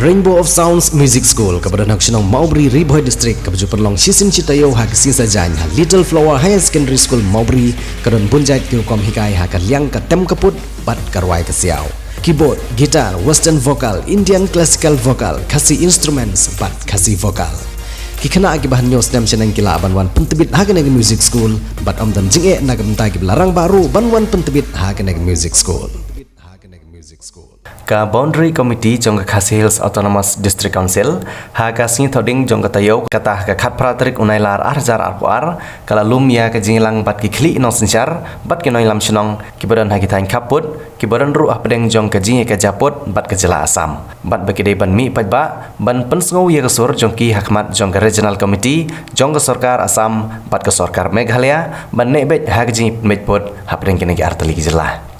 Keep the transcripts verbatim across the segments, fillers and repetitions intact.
Rainbow of Sounds Music School, kaba don ha ka shnong Mawbri, Ri Bhoi District, kaba ju pynlong shisien shi taïew ha ka sngi Saitjaiñ ha Little Flower Higher Secondary School Mawbri, ka don bun jait ki rukom hikai ha ka liang ka tem ka put bad ka rwai ka siaw. Keyboard, guitar, western vocal, Indian classical vocal, Khasi instruments bad Khasi vocal. Ki khynnah kiba hynñiew snem shaneng ki lah ban wan pyntbit ha kane ka music school bad ym don jingeh na ka bynta kiba la rangbah ruh ban wan pyntbit ha kane ka music school. Ka Boundary Committee jong ka Khasi Hills Autonomous District Council, ha ka sngi Thohdieng jong ka taïew, kata ha ka khatphra tarik u Nailar ar hajar arphew ar, ka la lum ïa ka jingïalang bad ki khlieh nongsynshar bad ki nongïalam shnong kiba don ha ki thaiñ khappud, kiba don ruh hapdeng jong ka jingïakajia pud bad ka jylla Assam. Bad ba ki dei ban mih paidbah ban pynsngew ïa ka sur jong ki ha khmat jong ka Regional Committee jong ka sorkar Assam bad ka sorkar Meghalaya ban neh beit ha ka jingïapynbeit pud hapdeng kine ki artylli ki jylla.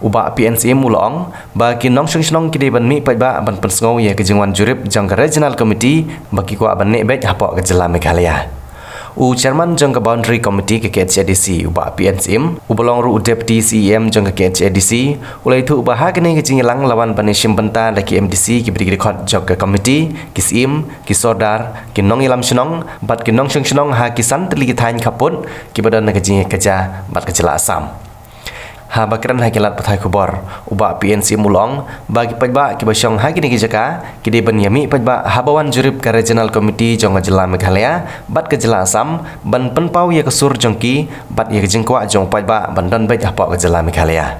U Bah P N Syiem u la ong ba ki nongshong shnong ki dei ban mih paidbah ban pynsngew ïa ka jingwan jurip jong ka Regional Committee ba ki kwah ban neh beit hapoh ka jylla Meghalaya. U Chairman jong ka Boundary Committee ka K H A D C, u Bah P N Syiem, uba long ruh u Deputy C E M jong ka K H A D C, u la ïathuh ba ha kane ka jingïalang la wan ban ïashim bynta da ki M D C kiba dei ki dkhot jong ka committee, ki syiem, ki sordar, ki nongïalam shnong bad ki nongshong shnong ha ki san tylli ki thaiñ khappud kiba don ha ka jingïakajia bad ka jylla Assam. Haba kren ha ki lad pathai khubor, u Bah P N Syiem u la ong ba ki paidbah kiba shong ha kine ki jaka ki dei ban ïamih paidbah haba wan jurip ka Regional Committee jong ka jylla Meghalaya bad ka jylla Assam ban pynpaw ïa ka sur jong ki bad ïa ka jingkwah jong u paidbah ban don beit hapoh ka jylla Meghalaya.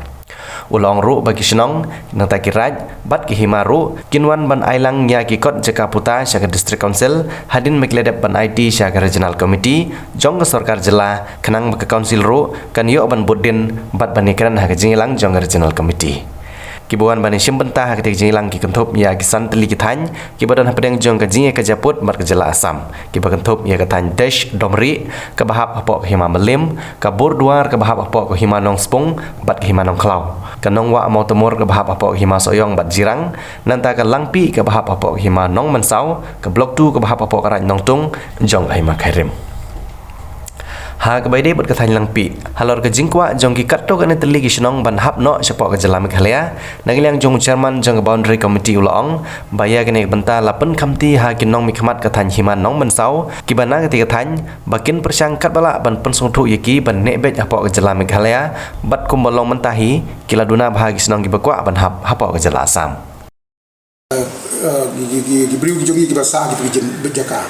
U la ong ruh ba ki shnong, nangta ki raid bad ki hima ruh kin wan ban ai lang ïa ki kot jaka puta sha ka District Council hadien ba ki la dep ban aiti sha ka Regional Committee jong ka sorkar jylla, khnang ba ka Council ruh kan ïoh ban bud dien bad ban ïakren ha ka jingïalang jong ka Regional Committee. Kiba wan ban ïashim bynta ha katei ka jingïalang ki kynthup ïa ki san tylli ki thaiñ kiba don hapdeng jong ka jingïakajia pud bad ka jylla Assam, kiba kynthup ïa ka thaiñ Desh Domrieh kaba hap hapoh ka hima Mylliem, ka Borduar kaba hap hapoh ka hima Nongspung bad ka hima Nongkhlaw, ka Nongwah Mawtamur kaba hap hapoh ka hima Sohiong bad Jirang, nangta ka Langpih kaba hap hapoh ka hima Nongmynsaw, ka Block two kaba hap hapoh ka raid Nongtung jong ka hima Khyrim. Ha kaba ïadei bad ka thaiñ Langpih, halor ka jingkwah jong ki katto katne tylli ki shnong ban hap noh shapoh ka jylla Meghalaya, na ka liang jong u Chairman jong ka Boundary Committee u la ong ba ïa kane ka bynta la pynkhamti ha ki nongmihkhmat ka thaiñ hima Nongmynsaw kiba na katei ka thaiñ ba kin pyrshang katba lah ban pynsngewthuh ïa ki ban neh beit hapoh ka jylla Meghalaya bad kumba long mynta hi ki la duna bha ki shnong kiba kwah ban hap hapoh ka jylla Assam. Uh, ki, ki, ki, ki briew ki jong ngi kiba sah ha kitu ki jin, beit jaka.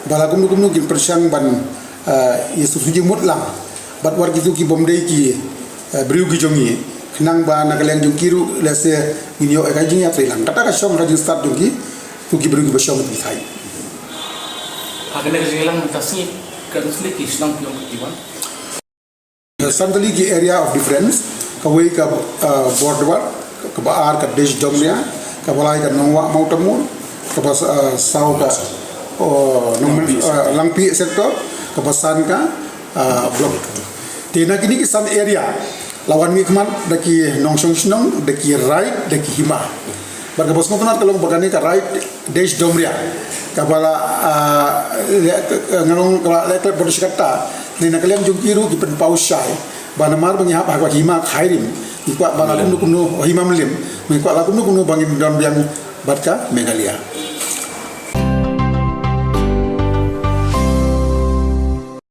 Ba la kumno kumno kin pyrshang ban, uh, ïa sngewthuh jingmut lang bad wat kitu ki bym dei ki, uh, briew ki jong ngi. Khnang ba na ka liang jong ki ruh lehse ngin ïoh ïa ka jingïatreilang. Kata ka shong ka jingstad jong ki, tu ki briew kiba shong ha kitu ki thaiñ. Ha kane ka jingïalang mynta sngi, katno tylli ki shnong ki ong ki wan? San tylli ki area of difference, kawei ka, uh, Borduar, kaba ar ka Desh Domrieh, kaba lai ka Nongwah Mawtamur, kaba, uh, saw ka, oh, Nongmen-, uh, Langpih sector, kaba san ka, uh, Block. Te na kine ki san area la wan mihkhmat da ki nongshong shnong, da ki raid, da ki hima. Bad kaba sngewtynnat ka long ba kane ka raid Desh Domrieh kaba la, ah, leh, eh, nga long kaba la leh khlem pyrshah kata, ne na ka liang jong ki ruh ki pynpaw shai ba namar ba ngi hap ha ka hima Khyrim, ngi kwah ba la kumno kumno, hima Mylliem, ngi kwah la kumno kumno ba ngin don biang bad ka Meghalaya.